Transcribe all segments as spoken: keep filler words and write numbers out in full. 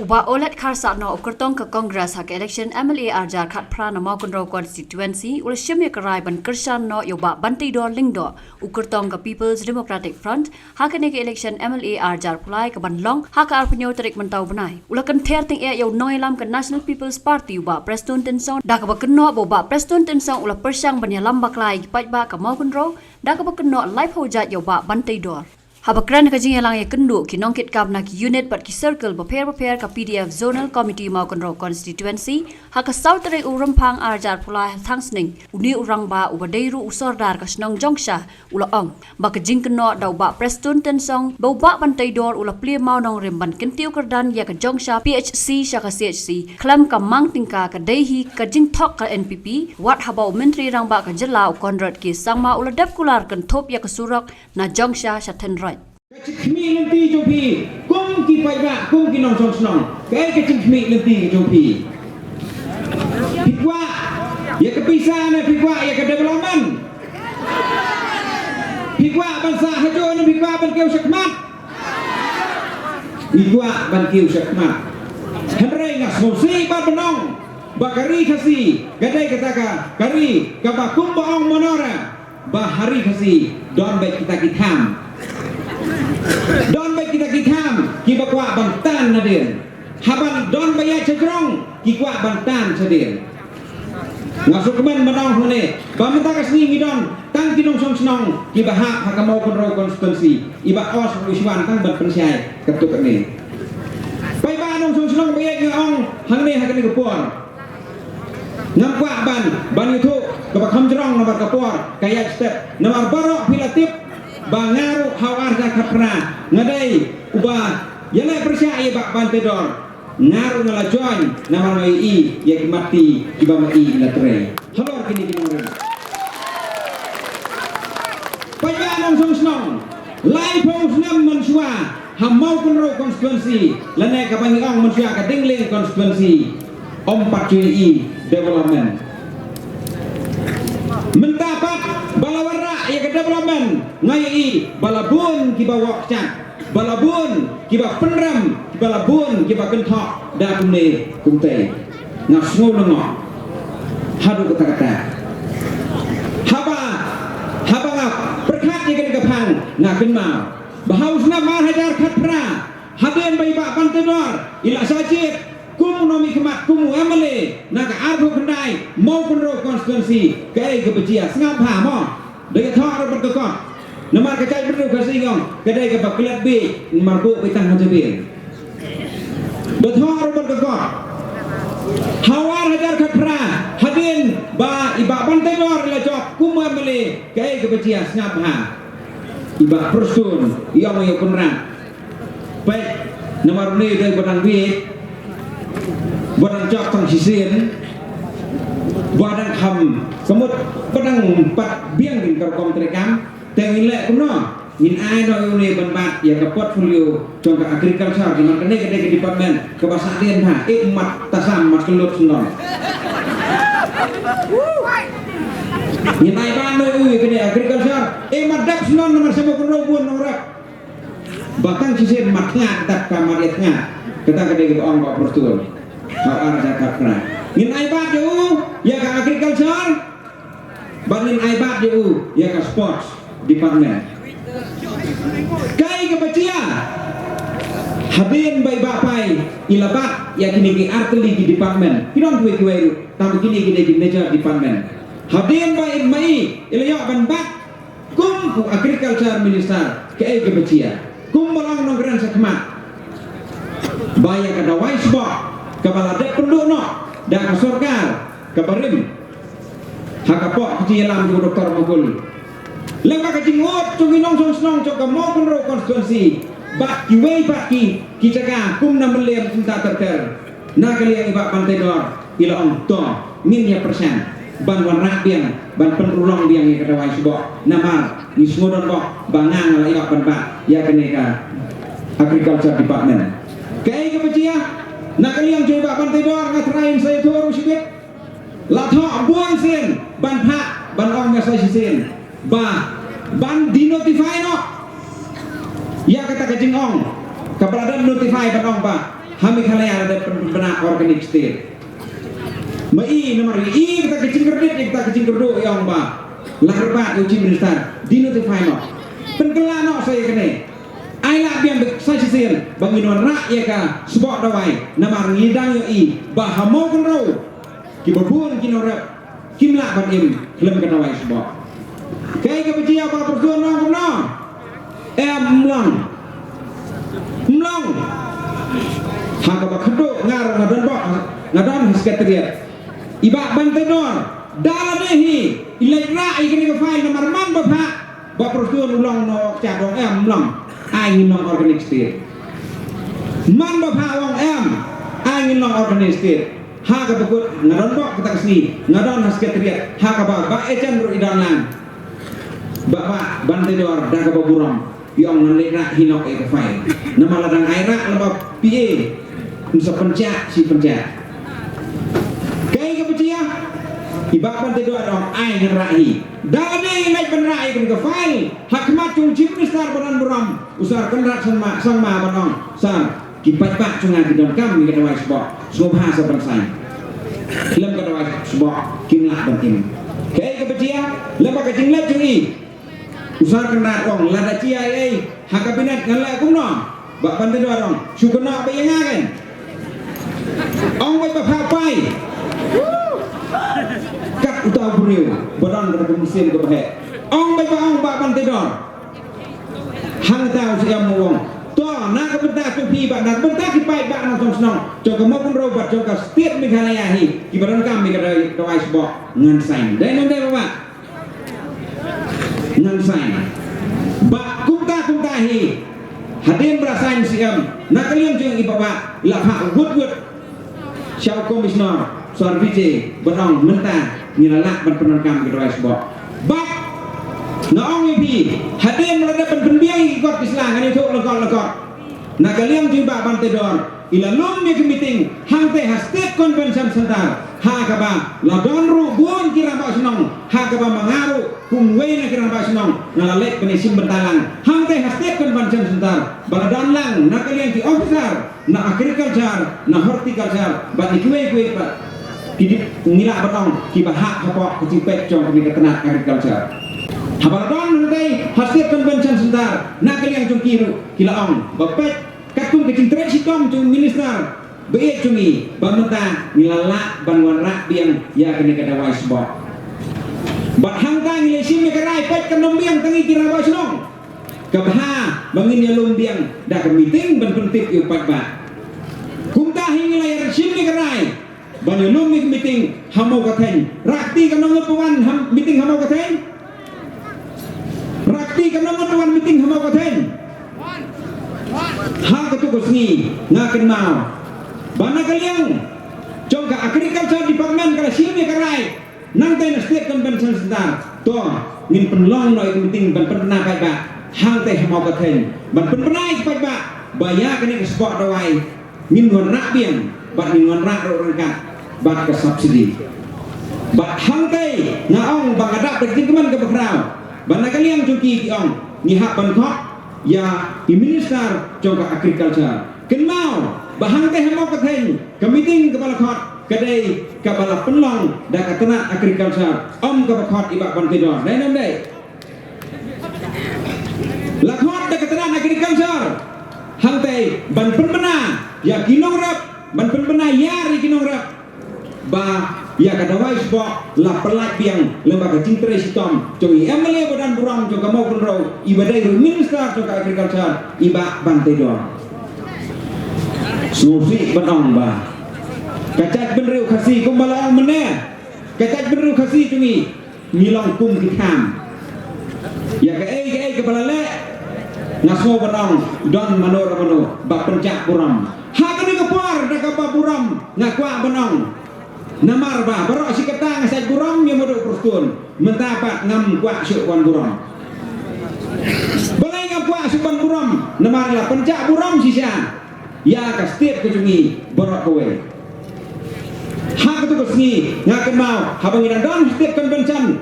Bah Olet Kharsahnoh, u kyrtong ka Congress ha ka election M L A arjar khatphra na Mawkynrew constituency, u la shim ïa ka rai ban kyrshan noh ïa u Bah Banteidor Lyngdoh, u kyrtong ka People's Democratic Front, ha kane ka election M L A arjar phew lai ka ban long ha ka arphew tarik mynta u bnai. U la kynther tyngeh ïa u nongïalam ka National People's Party u Bah Prestone Tynsong, da kaba kynnoh ba u Bah Prestone Tynsong u la pyrshang ban ïalam bakla ïa ki paidbah ka Mawkynrew, da kaba kynnoh laiphew jait ïa u Bah Banteidor. Haba kren ha ka jingïalang ïakynduh ki nongkitkam na ki unit bad ki circle bapher bapher ka P D F Zonal Committee Mawkynrew Constituency, ha ka saw tarik u Rymphang arjar phew lai ha Thangsning, une u rangbah uba dei ruh u sordar ka shnong Jongsha, u la ong ba ka jingkynnoh da u Bah Prestone Tynsong ba u Bah Banteidor u la plie mawnongrim ban kyntiew kyrdan ïa ka Jongsha P H C sha ka C H C khlem ka mang tyngka ka dei hi ka jingthok ka N P P, wat haba u Myntri Rangbah ka jylla u Conrad K Sangma u la dep kular kynthup ïa ka surok na Jongsha sha Thynroit. Ka jingkhmih lynti jong phi kum ki paidbah, kum ki nongshong shnong, kaei ka jingkhmih lynti jong phi? Phi kwah ïa ka pisa ne phi kwah ïa ka development? Phi kwah ban sah hajuh ne phi kwah ban kiew shakhmat? Phi kwah ban kiew shakhmat. Hynrei nga sngewsih bad ban ong ba ka ri Khasi ka dei kata ka, ka ri kaba kum ba ong mynno ruh, ba ha ri Khasi don beit kita ki tham. Don beit kita ki tham kiba kwah ban tan nadien. Haba don ba ïaid sha jrong ki kwah ban tan shadien. Nga sngewkmen ban ong hangne ba mynta ka sngi ngi don tang ki nongshong shnong kiba hap ha ka Mawkynrew constituency, iba os ruh i shuwa tang ban pynshai katto katne. Paidbah nongshong shnong ba ïeit, nga ong hangne ha kane ka por, ngam kwah ban, ban ïathuh kaba kham jrong namar ka por ka ïaid step. Namar baroh phi la tip ba nga ruh ha u arhajar khatphra nga dei uba ïaleh pyrshah ïa i Bah Banteidor. Nga ruh nga la join namar nga ïohi ïa ki mat ti kiba ma i la trei. Halor kine ki nongrim. Paidbah nongshong shnong, laiphew snem mynshuwa ha Mawkynrew constituency, lane kaba ngi ong mynshuwa ka Dingling constituency, ym pat ju ïohi development. Mynta pat ba la wanrah ïa ka development, nga ïohi ba la bun kiba wok kjat, ba la bun kiba pynrem, ba la bun kiba kynthoh da kumne kumtei. Nga sngew lyngngoh haduh katta katta. Haba, haba nga pyrkhat ïa kane ka phang nga kynmaw ba ha u snem arhajar khatphra, hadien ba i Bah Banteidor i la shah jied kum u nongmihkhmat, kum u M L A na ka arphew khyndai Mawkynrew constituency, kaei kaba jia? Sngap bha mo. Da ka thoh ruh bad ka kot. Namar ka jaitbynriew Khasi ngi ong ka dei kaba klet bieit, namar buh bieit tang ha jabieng. Da thoh ruh bad ka kot. Ha u arhajar khatphra, hadien ba i Bah Banteidor i la jop kum u M L A, kaei kaba jia? Sngap bha. I Bah Prestone i ong ïa u Conrad, peit, namar une u dei ba dang bieit, ba dang jop tang shisien, ba dang kham, ka mut ba dang pat biang ïa ka rukom treikam. Te ngin leh kumno? Ngin ai noh ïa une ban bat ïa ka portfolio jong ka agriculture, namar kane ka dei ka department kaba sah dien bha, eh, mat tasam, mat kyllut syndon. Ngin ai bat noh ïa u ïa kane agriculture, eh, mat dap syndon, namar sha Mawkynrew bun nongrep. Ba tang shisien mat tnga, dap ka mat ïa tnga. Kata ka dei kaba ong Bah Prestone. Ha u arhajar khatphra. Ngin ai bat ïa u ïa ka agriculture, bad ngin ai bat ïa u ïa ka sports department. Kaei kaba jia? Hadien ba i Bah Pai i la bat ïa kine ki artylli ki department, ki don kiwei kiwei ruh, tang ba kine ki dei ki major department. Hadien ba i, ma i i la ïoh ban bat kum u agriculture minister, kaei kaba jia? Kumba long nongkren shakhmat, ba ïa ka dawai sboh kaba la dep pynduh noh da ka sorkar kaba rim ha ka pok ka jingïalam jong u Doktor Mangkul, lem bad ka jingud jong ki nongshong shnong jong ka Mawkynrew constituency bad kiwei pat ki, ki jaka kum na Mylliem kumta ter ter. Na ka liang i Bah Banteidor i la ong, to, ngin ïa pyrshang ban wanrah biang, ban pynurlong biang ïa ka dawai sboh, namar ngi sngewdon bok ba nga nga la ïoh ban bat ïa kane ka agriculture department. Kaei kaba jia? Na ka liang jong i Bah Banteidor nga tharai sa ïathuh ruh shibit. La thoh bun sien ban phah, ban ong nga sa shisien ba ban denotify noh ïa kata ka jingong kaba la dang notify ban ong ba Ha Meghalaya la dep pynbna organic state. Ma i namar i kata ka jingkyrduh, i kata ka jingkyrduh i ong ba la kyrpad ïa u Chief Minister, de-notify noh. Pynkylla noh sa ïa kane. Ai lah biang da sa shisien ba ngin wanrah ïa ka sboh dawai namar ngi dang ïohi ba ha Mawkynrew kiba bun ki nongrep kim lah ban im khlem ka dawai sboh. Kaei kaba jia Bah Prestone, long kumno? Em, ym long. Ym long. Ha kaba khadduh nga ruh nga don bok, nga don ha secretariat. I Bah Bantador da lade hi i leit rah ïa kane ka file namar man ba phah Bah Prestone u long noh, ka jia dong em, ym long. Ai ngin long organic state. Man ba phah u ong em, ai ngin long organic state. Ha kaba kut nga don bok kata ka sngi, nga don ha secretariat, ha kaba Bah Echen ruh i don lang. Bah, Bah Bantador da kaba burom i ong ngan leit rah hi noh ïa ka file. Namar la dang ai rah lyngba P A. Ym sa pynjah shi pynjah. Kaei kaba jia? I Bah Bantador i ong ai ngan rah hi. Da lade i leit ban rah ïa kane ka file ha khmat jong u Chief Minister ba don burom, u Sir Conrad Sangma, Sangma, ban ong, Sir, ki paidbah jong nga ki donkam ïa ka dawai sboh, sngewbha sa ban sign. Khlem ka dawai sboh kim lah ban im. Kaei kaba jia? Lyngba ka jingleit jong i, u Sir Conrad u ong lada jia ei ei ha cabinet ngan leh kumno? Bah Bantador u ong shu kynnoh beit ïa nga kein. Ong beit ba phah pai. Kat uta u briew ba don kata ka mynsiem kaba heh. Ong beit ba ong Bah Bantador. Hangta u Siem u ong, to na ka bynta jong phi bad na ka bynta ki paidbah nongshong shnong jong ka Mawkynrew bad jong ka state Meghalaya hi, kiba donkam ïa ka dawai, dawai sboh ngan sign. Dei ne ym dei Bah? Ngan sign. Bad kumta kumta hi, hadien ba la sign u Siem, na ka liang jong i Bah Bah la phah wut wut sha u Commissioner Sir Vijay ban ong mynta ngi la lah ban pyndonkam ïa ka dawai sboh. Bad nga ong ïa phi, hadien ba la dep ban pynbiang ïa ki kot ki sla, ngan ïathuh lyngkot lyngkot. Na ka liang jong i Bah Bantador i la lum ïa ka meeting hangtei ha State Convention Centre, ha kaba la don ruh bun ki rangbah shnong, ha kaba ma nga ruh kum uwei na ki rangbah shnong nga la leit ban ïashim bynta lang hangtei ha State Convention Centre, ba la don lang na ka liang ki officer na agriculture, na horticulture bad na kiwei kiwei pat ki dei, ngi lah ban ong kiba hap hapoh ka jingpeit jong kane ka tnat agriculture. Haba la don hangtei ha State Convention Centre, na ka liang jong ki ruh ki la ong ba peit katkum ka jingtrei shitom jong u minister ba ïeit jong ngi ba mynta ngi la lah ban wanrah biang ïa kane ka dawai sboh. Bad hangta ngi la shim ïa ka rai, peit kan ym biang tang ïa ki rangbah shnong. Ka bha ba ngin ïalum biang da ka meeting ban pyntip ïa u paidbah. Kumta hi ngi la ïa shim ïa ka rai ban ïalum ïa ka meeting ha Mawkatheiñ. Rah kti katno ngut ba wan ha meeting ha Mawkatheiñ? Rah kti katno ngut ba wan meeting ha Mawkatheiñ? Ha katu ka sngi nga kynmaw ba na ka liang jong ka Agriculture Department ka la shim ïa ka rai nangtei na State Convention Centre, to ngin pynlong noh ïa ka meeting ban pynbna paidbah hangtei ha Mawkatheiñ, ban pynbna ïa ki paidbah ba ïa kane ka sboh dawai ngin wanrah biang bad ngin wanrah ruh ryngkat bad ka subsidy. Bad hangtei nga ong ba nga dap da ka jingkmen kaba khraw ba na ka liang jong ki ki ong ngi hap ban khot ïa i minister jong ka agriculture. Kynmaw ba hangtei ha Mawkatheiñ ka meeting kaba la khot ka dei kaba la pynlong da ka tnat agriculture, ym kaba khot i Bah Bantador. Dei ne ym dei? La khot da ka tnat agriculture hangtei ban pynbna ïa ki nongrep, ban pynbna ïa ki nongrep ba ïa ka dawai sboh la pyllait biang lyngba ka jingtrei shitom jong i M L A ba don burom jong ka Mawkynrew, i ba dei ruh minister jong ka agriculture, i Bah Bantador. Sngewsih ban ong ba ka jaitbynriew Khasi kumba la ong mynne, ka jaitbynriew Khasi jong ngi ngi long kum ki kham. Ïa kaei kaei kaba la leh nga sngew ban ong don mano re mano ba pynjah burom. Ha kane ka por da kaba burom nga kwah ban ong. Namar ba baroh shi katta nga shait burom ïa Mawduh Prestone, mynta pat ngam kwah shuh ban burom. Balei ngam kwah shuh ban burom? Namar la pynjah burom shisha ïa ka state ka jong ngi baroh kawei. Ha katu ka sngi nga kynmaw haba ngi dang don state convention,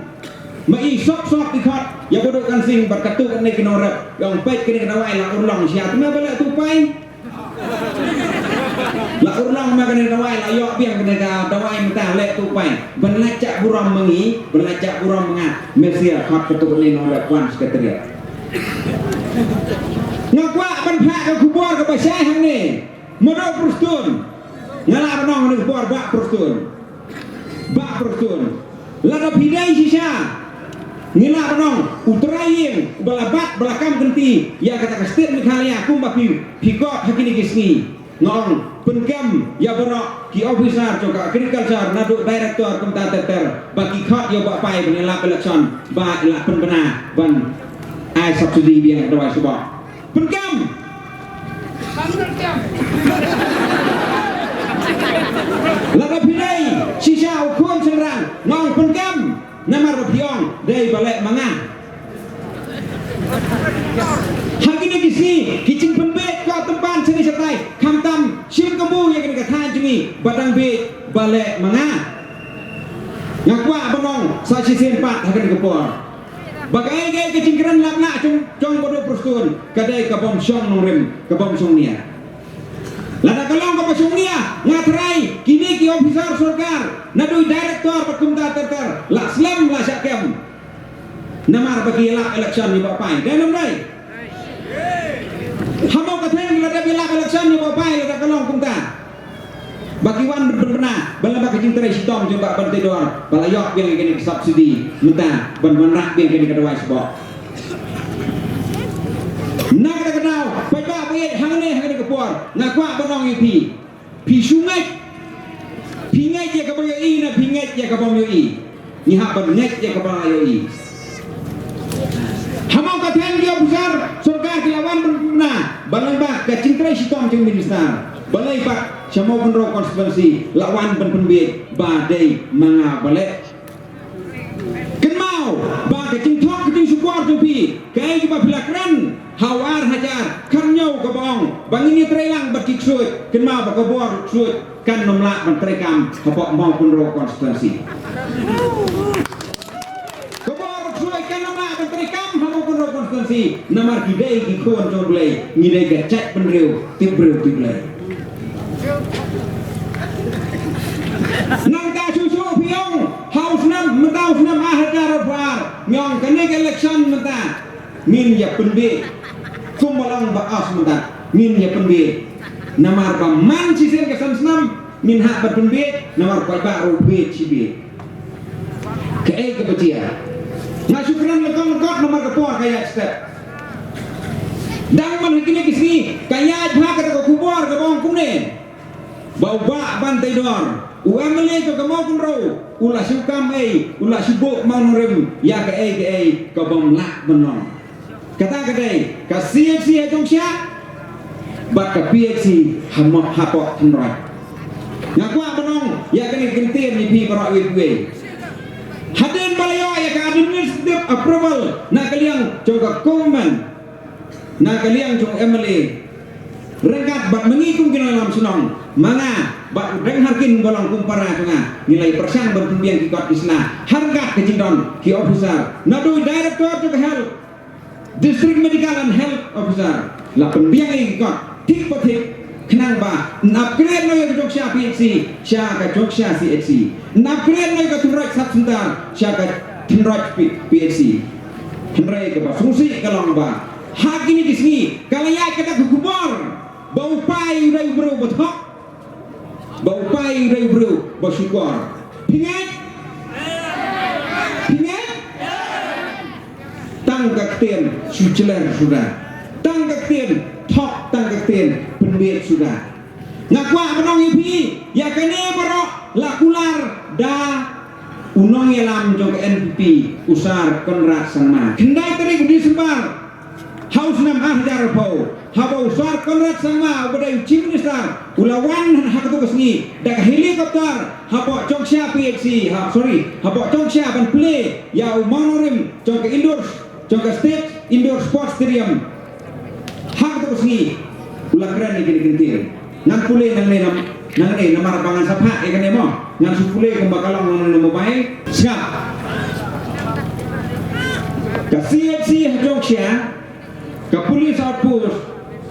ma i sop sop i khot ïa Bah Duh Kan Sing bad katto katne ki nongrep, ïa ong peit kane ka dawai la urlong shisha, te me ba leh tu pai. La urlong ma kane dawai, la ïoh biang kane ka dawai mynta, leh tu pai. Ban lait jah burom ma ngi, ban lait jah burom ma nga. Mersi, khot ka tu kane nong rep wan secretary. Nga kwah ban phah ka khubor kaba shai hangne. Mado Prestone. Nga lah ban ong hangne khubor Bah Prestone. Bah Prestone. Lada phi dei shisha, ngi lah ban ong u trai ïing uba la bat ba la kam kynti ïa kata ka state Meghalaya kumba phi, phi khot ha kine ki sngi. Nga ong pynkem ïa baroh ki officer jong ka agriculture naduh director kumta ter ter ba ki khot ïa u Bah Pai ban ïalap election ba la pynbna ban ai subsidy biang dawai sboh. Pynkem. Lada phi dei shisha u khun shynrang, nga ong pynkem. Namar ba phi ong dei ba leh ma nga. Ha kine ki sngi ki jingpynbeit ka tympan shane shatai, khamtam shim kabu ïa kane ka thaiñ jong ngi ba dang beit ba leh ma nga. Nga kwah ban ong sa shisien pat ha kane ka por ba kaei kaei ka jingkren lap lah jong, jong Bah Prestone ka dei ka bym shong nongrim, ka bym shong nia. Lada ka long kaba shong nia, nga trai kine ki officer sorkar naduh director bad kumta ter ter la slem la shah kem. Namar ba ki ïalap election ïa u Bah Pai. Dei ne ym dei? Ha mo ka thaiñ la dep ïalap election ïa u Bah Pai lada ka long kumta. Ba ki wan pynbna, ba la ba ka jingtrei shitom jong Bah Banteidor, ba la ïoh biang kane ka subsidy mynta ban wanrah biang kane ka dawai sboh. Na kata ka daw, paidbah ba ïeit hangne, hangne ka por, nga kwah ban ong ïa phi. Phi shu ngeit. Phi ngeit ïa kaba ïohi ne phi ngeit ïa kaba ym ïohi? Ngi hap ban ngeit ïa kaba la ïohi. Ha mo ka thaiñ ki officer sorkar ki la wan pynbna ba lyngba ka jingtrei shitom jong u minister. Balei pat sha Mawkynrew constituency la wan ban pynbeit ba dei ma nga ba leh. Kynmaw ba ka jingthok ka jingshukor jong phi, kaei kaba phi la kren ha u ar hajar khatñiew kaba ong ba ngin ïatreilang bad ki ksuid, kynmaw ba ka bor ksuid kan ym lah ban treikam hapoh Mawkynrew constituency. Ka bor ksuid kan ym lah ban treikam ha Mawkynrew constituency namar ki dei ki khun jong U Blei, ngi dei ka jaitbynriew tipbriew tipblei. Nangta shuh shuh phi ong ha u snem, mynta u snem ar hajar arphew ar, ngi ong kane ka election mynta ngin ïa pynbeit. Kumba long ba as mynta ngin ïa pynbeit. Namar ba man shisien ka san snem ngin hap ban pynbeit, namar paidbah ruh beit shi beit. Kaei kaba jia? Nga shu kren lyngkot lyngkot namar ka por ka ïaid step. Dang man ha kine ki sngi ka ïaid bha kata ka khubor kaba ong kumne. Ba u Bah Banteidor, u M L A jong ka Mawkynrew, u la shu kam ei, u la shu buh mawnongrim ïa kaei kaei ka bym lah ban long. Kata ka dei ka C H C ha Jongshah bad ka P H C ha Mo-, hapoh Tynroit. Nga kwah ban ong ïa kane ka kyntien ïa phi baroh iwei pa iwei. Hadien ba la ïoh ïa ka administrative approval na ka liang jong ka government, na ka liang jong M L A, ryngkat bad ma ngi kum ki nongïalam shnong, ma nga bad u Deng Harkin ba long kum para jong nga, ngi la ïa pyrshang ban pynbiang ki kot ki sla ha ryngkat ka jingdon ki officer, naduh director jong ka health, district medical and health officer, la pynbiang ïa ki kot thik pa thik, khnang ba yn upgrade noh ïa ka Jongshah P H C sha ka Jongshah C H C, yn upgrade noh ïa ka Tynroit Sub Centre sha ka Tynroit P-, P H C. Hynrei kaba sngewsih ka long ba ha kine ki sngi ka la ïaid kata ka khubor ba u Pai u dei u briew ba thok, ba u Pai u dei u briew ba shukor. Phi ngeit? Phi ngeit? Tang ka ktien shu jler suda, tang ka ktien thok, tang ka ktien pynbeit suda. Nga kwah ban ong ïa phi, ïa kane baroh la kular da u nongïalam jong ka N P P, u Sir Conrad Sangma. Khyndai tarik u December ha u snem ar hajar arphew, haba u Sir Conrad Sangma uba dei u Chief Minister u la wan ha katu ka sngi da ka helicopter hapoh Jongshah P H C, ha, sorry, hapoh Jongshah ban plie ïa u mawnongrim jong ka indoor, jong ka State Indoor Sports Stadium. Ha katu ka sngi u la kren ïa kine ki kyntien. Ngan pule nangne nam-, nangne namar ba ngan sa phah ïa kane mo. Ngan shu pule kumba ka long nangne mobile. Sngap. Ka C H C ha Jongshah, ka police outpost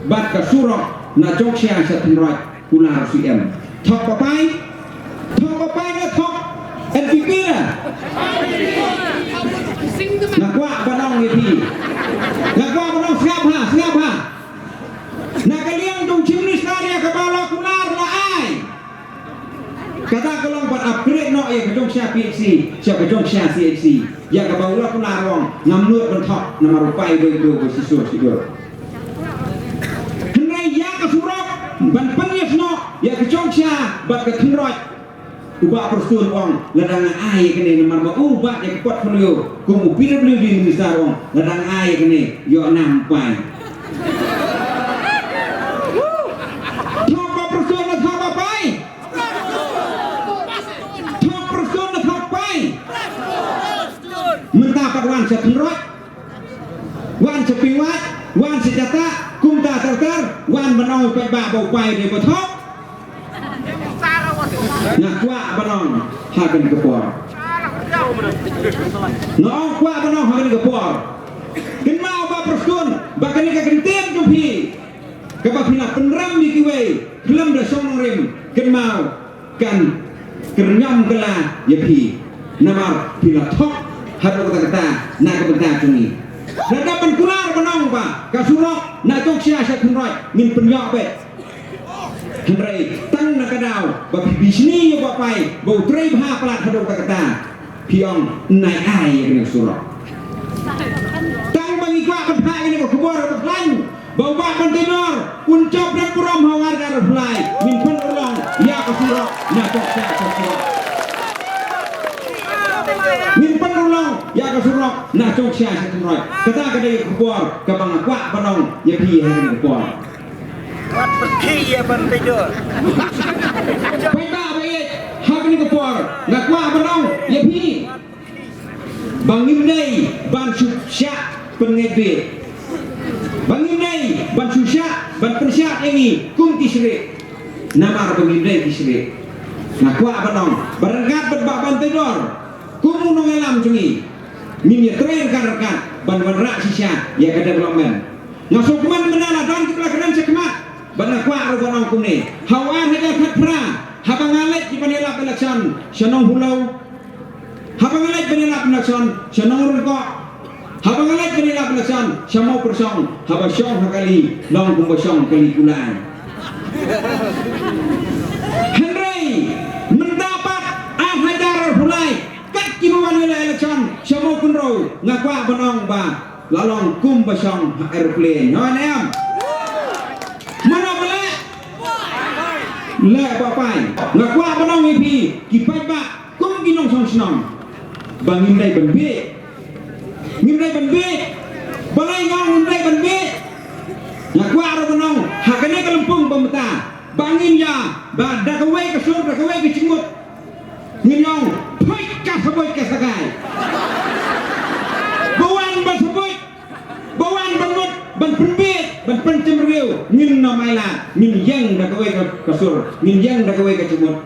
bad ka surok na Jongshah sha Tynroit. Kular C M. Thok papai. Thok papai na thok N P P na. Nga kwah ban ong ïa phi. Nga kwah ban ong sngap ha, sngap ha. Na ka liang jong Chief Minister ïa kaba la kular la ai. Kata ka long ban upgrade noh ïa ka jong sha P H C, sha ka jong sha C H C. Ïa kaba u la kular ong ngam nud ban thok namar u pai dei dei ba shisha shisha. Hynrei ïa ka surok ban pynïasnoh ïa ka jong sha bad ka Thynroit. U Bah Prestone ong lada nga ai ïa kane namar ma u bah ïa ka portfolio kum u P W D minister ong lada nga ai ïa kane ïoh nam pai. Thok Bah Prestone na thok pai. Thok Prestone na thok pai. Mynta pat wan sha Thynroit. Wan sha Pingwat, wan sha Jata, kumta ter ter, wan ban ong pat ba ba u pai dei ba thok. Nga kwah ban ong ha kane ka por. Nga ong kwah ban ong ha kane ka por. Kynmaw Bah Prestone ba kane ka kyntien jong phi kaba phi la pynrem ïa kiwei khlem da shong nongrim, kynmaw kan kyrñiam kylla ïa phi. Namar phi la thok haduh katta katta na ka bynta jong ngi. Lada ban kular ban ong ba ka surok na jong sha sha Thynroit ngin pynïoh beit. Hynrei tang na ka daw ba phi bishni ïa u Bah Pai ba u trei bha palat haduh katta katta. Phi ong nai ai ïa kane ka surok. Tang ba ngi kwah ban phah ïa kane ka khubor ba khlaiñ ba u Bah Ban Taynor un jop dang burom ha u ar hajar arphew lai. Ngin pynurlong ïa ka surok na jong sha sha Thynroit. Ngin pynurlong ïa ka surok na jong sha sha Thynroit. Kata ka dei ka khubor kaba nga kwah ban ong ïa phi ha kane ka por. Wat pyrkhing ïa Ban Taynor. Paidbah ba ïeit, ha kane ka por nga kwah ban ong ïa phi ba ngim dei ban shu shah pynngeit beit. Ba ngim dei ban shu shah ban pynshah ïa ngi kum ki shrieh. Namar ba ngim dei ki shrieh. Nga kwah ban ong ba ryngkat bad Bah Ban Taynor kum u nongïalam jong ngi, ngin ïatrei ryngkat ryngkat ban wanrah shisha ïa ka development. Nga sngewkmen mynta la don kiba la kren shakhmat bad nga kwah ruh ban ong kumne. Ha u ar hajar khatphra haba nga leit ban ïalap election sha Nonghulou, haba nga leit ban ïalap election sha Nongryngkoh, haba nga leit ban ïalap election sha Mawpyrshong, haba shong ha kali long kumba shong kali kulai. Hynrei mynta pat ar hajar arphew lai kat kiba wan ïalap election sha Mawkynrew, nga kwah ban ong ba la long kumba shong ha aeroplane. Hooid ne em? Mano ba leh? Leh Bah Pai. Nga kwah ban ong ïa phi ki paidbah kum ki nongshong shnong ba ngim dei ban bieit. Ngim dei ban bieit. Balei nga ong ngim dei ban bieit? Nga kwah ruh ban ong ha kane ka lympung ba mynta ba ngin ïa, ba da kawei ka sur da kawei ka jingmut ngin ong peit ka sabuit ka sakai. Ba wan ban sabuit, ba wan ban mut ban pynbieit, ban pynjemriew, ngin ym ai lad, ngin ïeng da kawei ka, ka sur, ngin ïeng da kawei ka jingmut.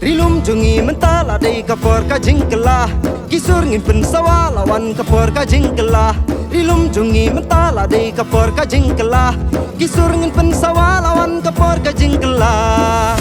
Ri lum jong ngi mynta la dei ka por ka jingkylla. Ki sur ngin pynsawa la wan ka por ka jingkylla. Ri lum jong ngi mynta la dei ka por ka jingkylla. Ki sur ngin pynsawa la wan ka por ka jingkylla.